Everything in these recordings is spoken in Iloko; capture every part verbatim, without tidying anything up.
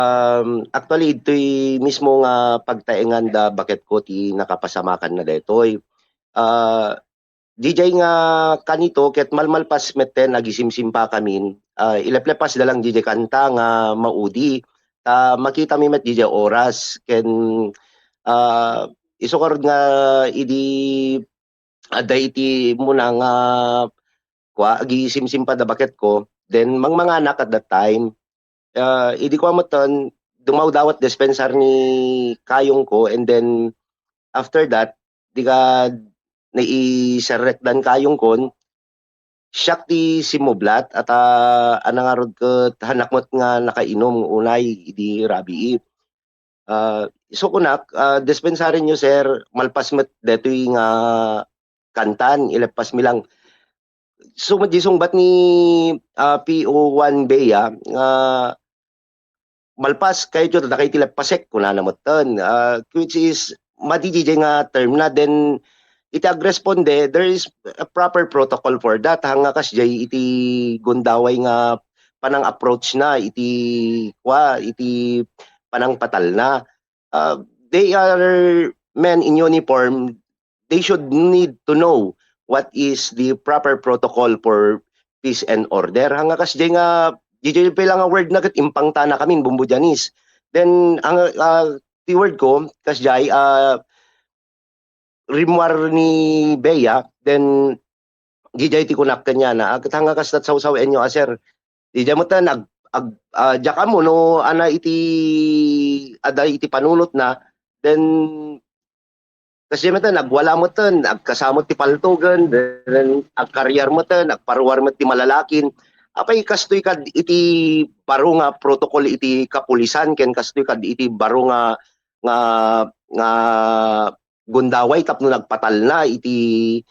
Um, actually, ito'y mismo nga pagtaengan da baketko ti nakapasamakanna daytoy. Ah, D J nga kanito ket malmalpas metten agisimsimpakamin, ah, ilepleppas da lang D J kanta nga maudi. Ta makitami met D J oras ken, ah, isu ngarud nga idi adda iti muna nga kua, agisimsimpa da baketko, then mangmanganak at that time. Ah, idi kua metten, dumawdawat dispensar ni kayongko, and then after that, di ka naiserrekdan kayongkon, siak ti simmublat, at, ah, ana ngarud ket hanak met nga nakainom unay idi rabii. Ah, isu kunak, ah, dispensarinyo, sir, malpas met detoy nga kantan, ileppas mi lang. So, di sungbat ni, ah, P O one Bea nga malpas kayo, dakay ti leppasek, kunana metten. Ah, which is, madi diay nga term na. Then, iti agresponde, there is a proper protocol for that. Hanga kas diay iti gundaway nga panang-approach na, iti, kwa, iti panangpatal na. Ah, they are men in uniform, they should need to know what is the proper protocol for peace and order. Hanga kas diay nga, diay pay lang a word na ket impangtana kamin, Bumbo Janis. Then, ang, ah, ti word ko, kas diay, ah, rimmuar ni Bea, then, diay ti kunak kaniana, a ket hanga kas ta sawsawenyo a, sir, diay metten ag-, ag-, ah, diak ammo no ana iti, adda iti panunotna, then, kas diay metten, agwala metten, agkasamot ti paltogen, then agkariar metten, agparuar met ti malalakin. Apay kastoy kad iti baro nga protocol iti kapulisan ken kastoy kad iti baro nga, nga, nga gundaway tapno nagpatalna iti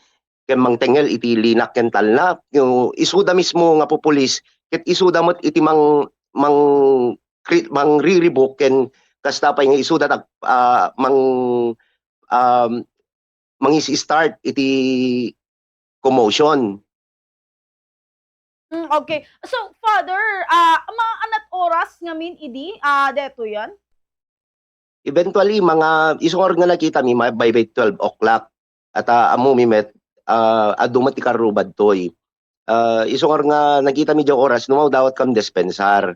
ken mangtengngel iti linak ken talna. No, isuda mismo nga pupulis ket isuda met iti mang-, mang-, kri-, mangriribuk ken kasta pay nga isuda tag-, ah, mang-, um, mangis-start iti commotion. Mm, okay. So, Father, ah, mga anat oras ngamin idi, ah, detoyen? Eventually, mga isungor nga nakitami, ma-, by, by twelve o'clock. At, ah, ammomi met, ah, adu met ti karrubadtoy. Ah, isungor nga nakitami diay oras, dumawdawat kam dispensar.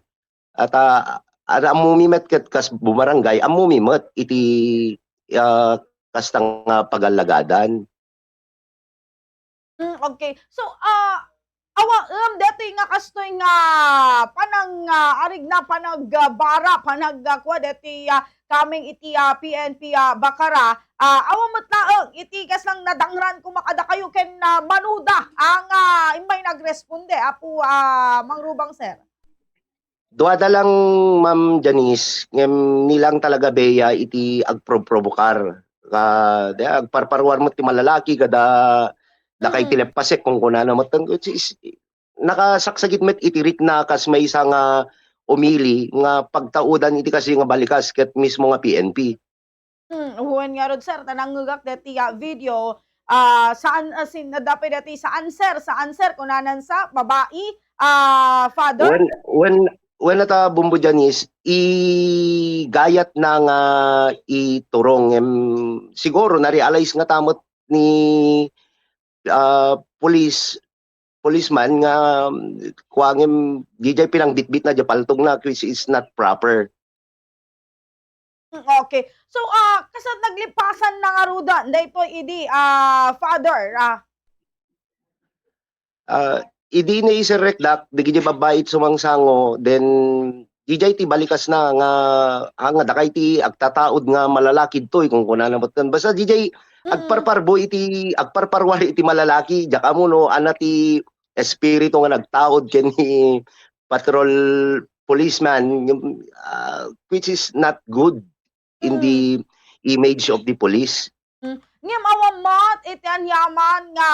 At, ah, at ammomi met ket kas bumarangay, ammomi met iti, ah, kasta nga pagallagadan. Mm, okay. So, ah, awa, em, detoy nga kastoy nga panang, ah, arigna, panag, ah, bara, panag, ah, kua, detoy, ah, kameng iti, ah, P N P, ah, Bacara, ah, awan met laeng iti kaslang nadangran koma kadakayo ken, ah, manuda, ah, nga immay nagresponde, Apo, ah, Mangrubang, sir. Duada lang, Ma'am Janice, ngem ni lang talaga Bea iti agprobprobokar. Ka, di, agparparuar met ti malalaki kada dakay ti Mm. leppasek, kunkunana met, which is, nakasaksakit met iti rikna kas maysa nga umili nga pagtaudan iti kasi nga balikas ket mismo nga P N P. Hmm, wen ngarud, sir, ta nangngegak deti, ah, video, ah, saan, ah, sin-, adda pay deti, "Saan, sir? Saan, sir?" kunanan sa babai, ah, Father? Wen, wen, wen, ata Bumbo Janice, igayat na nga iturong, em, siguro na-realize nga tamot ni, ah, police, policeman nga, mm, kuangem, di jay pinangbitbit na, di paltog na, which is not proper. Mm, okay. So, ah, kasat naglipasan na ngaruden daytoy idi, ah, Father, ah. Ah, idi naiserrekdak, dagiti babbai ti sumangsango, then, di jay ti balikasna nga, ah, nga dakay ti agtataud nga malalaki ditoy, kunkunana met ken. Basta di jay Mm. agparparbo iti, agparparwar iti malalaki, diak ammo no, ana ti espiritu nga nagtaud ken ni patrol policeman, yung, ah, which is not good in Mm. the image of the police. Mm. Ngem awan met iti aniaman nga,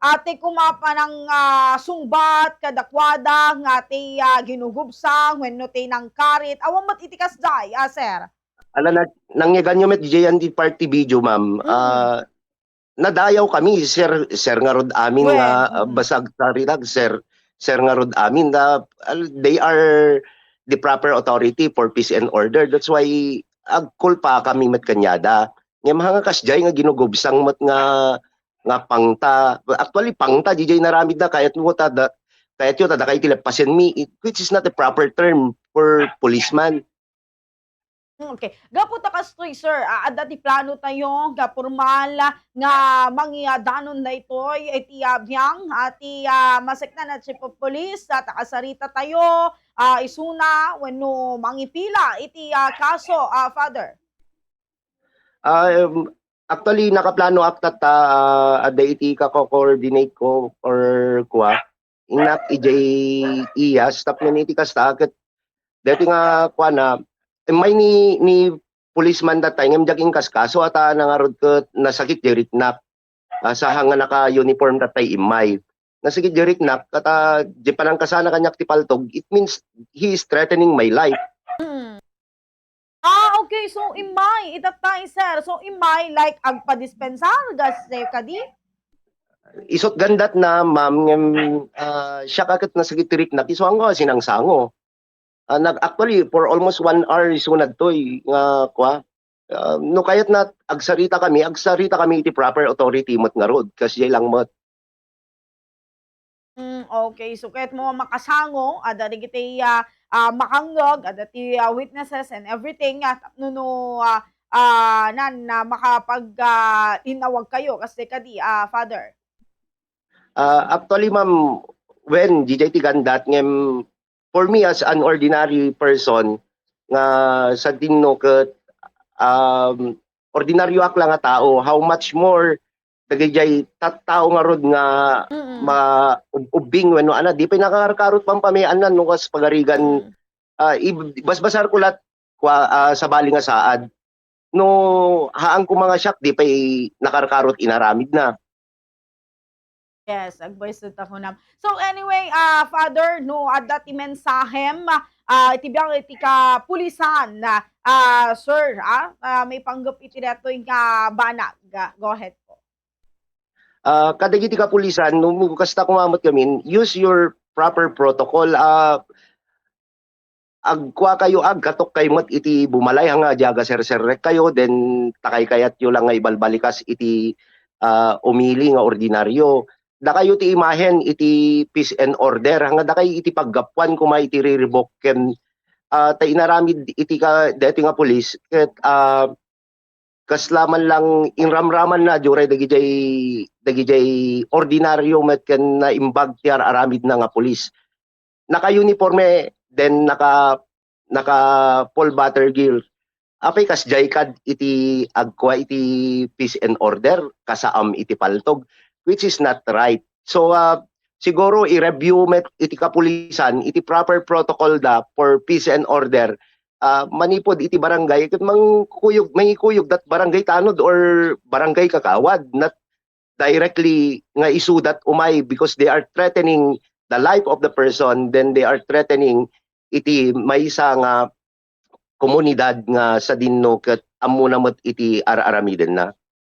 ah, ti koma panang, ah, sungbat kadakuada nga ti, ah, ginugubsang wenno ti nangkarit. Awan met iti kasdiay, ah, sir? Ala, na-, nangyaganyo met diay ti party video, ma'am. Mm. Ah, nadayaw kami, sir, sir ngarud amin Wen, nga, ah, mm. basta agsaritag, sir, sir ngarud amin nga, ah, they are the proper authority for peace and order. That's why agkulpa kami met kaniada. Ngem ha nga kasdiay nga ginugubsang met nga, nga pangta. Actually, pangta, diay inaramidda, kayatmo ta da, kayatyo ta dakay ti leppasenmi, it-, which is not a proper term for policeman. Hmm, okay. Gapu ta kastoy, sir, ah, adda ti plano tayo nga pormal nga mangyadanon daytoy iti, ah, biang, ah, ti, ah, maseknan a chief of police, ah, ta kasarita tayo, ah, isuna wenno mangipila iti, ah, kaso, ah, Father? Ah, em, actually, nakaplano ak tatta, ah, adda iti kako-coordinate ko or kua, innak idiay iyas, tapno iti kasta, ket dati nga kuana, immay ni, ni policeman that time, ngem diak inkaskaso, ata nangarud ket nasakit diay riknak. Ah, saha nga naka-uniform that time immay. Nasakit diay riknak, ket, ah, diay panangkasana kaniak ti paltog, it means he is threatening my life. Hmm. Ah, okay. So, immay, itattay, sir. So, immay, like, agpadispensar, gas, eh, kadi? Isut gandat na, ma'am, ngem, ah, siak a ket nasakit ti riknak, isu anggo a sinangsango. Ah, nag-, actually, for almost one hour, isu nadtoy nga, kua, ah, no kayat na agsarita kami, agsarita kami iti proper authority met ngarud, kas diay lang met. Mm, okay. So, kayatmo makasango, ah, dagiti, ah, ah, makangngeg, adda ti, ah, witnesses and everything, ah, tapno no, ah, ah, nan, ah, makapag, ah, inawag kayo, kasi kadi, ah, Father? Ah, actually, ma'am, when diay ti gandat, ngem for me as an ordinary person, nga sadinno ket, um, ordinaryo ak lang nga tao, how much more dagijay tattao ngarud nga Mm. ma-, ub-, ubbing wenno ana, di pay nakarkarot pampamiannan no kas pagarigan, Mm. ah, ib-, basbasar ko lat kua, ah, sabali nga saad. No, haan ko mga siak, di pay nakarkarot inaramid na. Yes, agbuesda ta kunam. So anyway, ah, Father, no, adda ti mensahem, ah, iti biang iti kapulisan, ah, sir, ah, ah, maipanggep iti datoy nga banag. Ah, go ahead po. Ah, kadagiti kapulisan, no, kasta kumamat kami, use your proper protocol. Ah, agkua kayo, agkatok kayo met iti bumalay, nga diay agaserserrek kayo, then takaykayatyo lang nga ibalbalikas iti, ah, umili nga ordinaryo. Dakayo ti imahen iti peace and order, nga dakay iti paggapuan koma iti riribok ken, ah, ta inaramid iti ka-, daytoy nga pulis, ket, ah, kasla man lang inramramanna, diay dagijay, dagijay ordinaryo met ken naimbag ti ar-aramidna nga pulis. Naka-uniforme, then naka, naka full battle gear. Apay kasdiay kad iti agkua iti peace and order, kasaam iti paltog, which is not right. So, ah, siguro i-review met iti kapulisan iti proper protocol da for peace and order, ah, manipud iti barangay, ket mangkuyog, mangikuyog dat barangay tanod or barangay kagawad, not directly nga isudat umay, because they are threatening the life of the person, then they are threatening iti maysa nga komunidad nga sadinno ket ammona met iti ar-aramidenna.